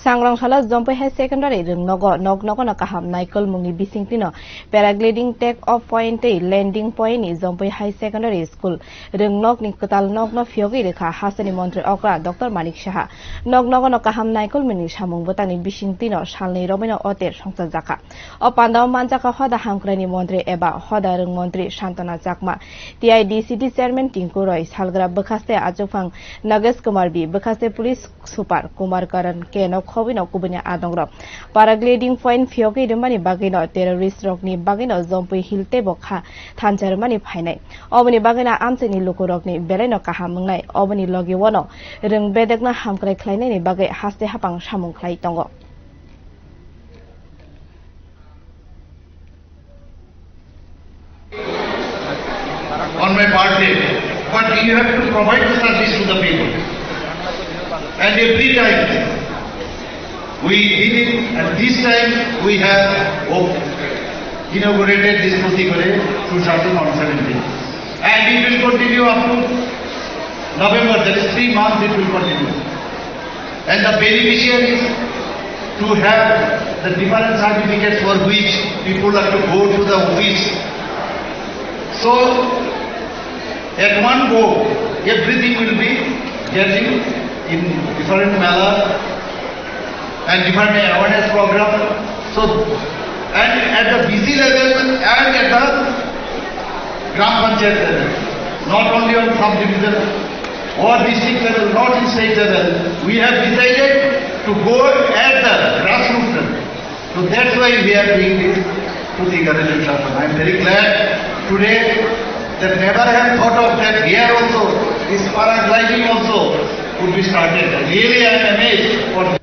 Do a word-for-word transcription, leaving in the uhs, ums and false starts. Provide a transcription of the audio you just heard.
Sangrong salo Jompui High Secondary rwngnogo, noknogono kaham naikolmungni bisingtwino paragliding take off point tei landing point ni Jompui High Secondary School rwngnokni kwtal nokno phiyogwi rwkha hasteni montri okra Doctor Manik Saha. Noknogono kaham naikolmungni samung bwtangni bisingtwino salni romwino o ter songchajakha. O pandao manjakha hoda hamkraini montri eba hoda rwng montri Santana Chakma, T I D C D chairman Tinku Roy, salgra bwkhaste achukphang Nagesh Kumar B, bwkhaste police super Kumar Karan K no khobwino kubuni adongrok. Paragliding point phiyogwi rwmani bagwino terrorist rokni bagwino Jompui Hill teibo kha thansa rwmani phainai. Oboni bagwino amchaini lukurokni belaino kaham wngnai. Oboni logi ono rwng bedekno hamkrai khlainaini bagwi haste hapang samung khlai tongo. On my birthday, but you have to provide the service to the people. And every time we did it, and this time we have op-, inaugurated this Protigore two thousand seventeen. And it will continue up to November, that is three months it will continue. And the beneficiaries to have the different certificates for which people have to go to the office. So, at one go, everything will be getting in different manner and different awareness program. So, and at the B C level and at the Gram Panchayat level, not only on sub-division or district level, not in state level, we have decided to go at the grassroots level. So that's why we are doing this Protigore Sasana. I am very glad today that never have thought of that here also, this paragliding also could be started. Really, I am amazed for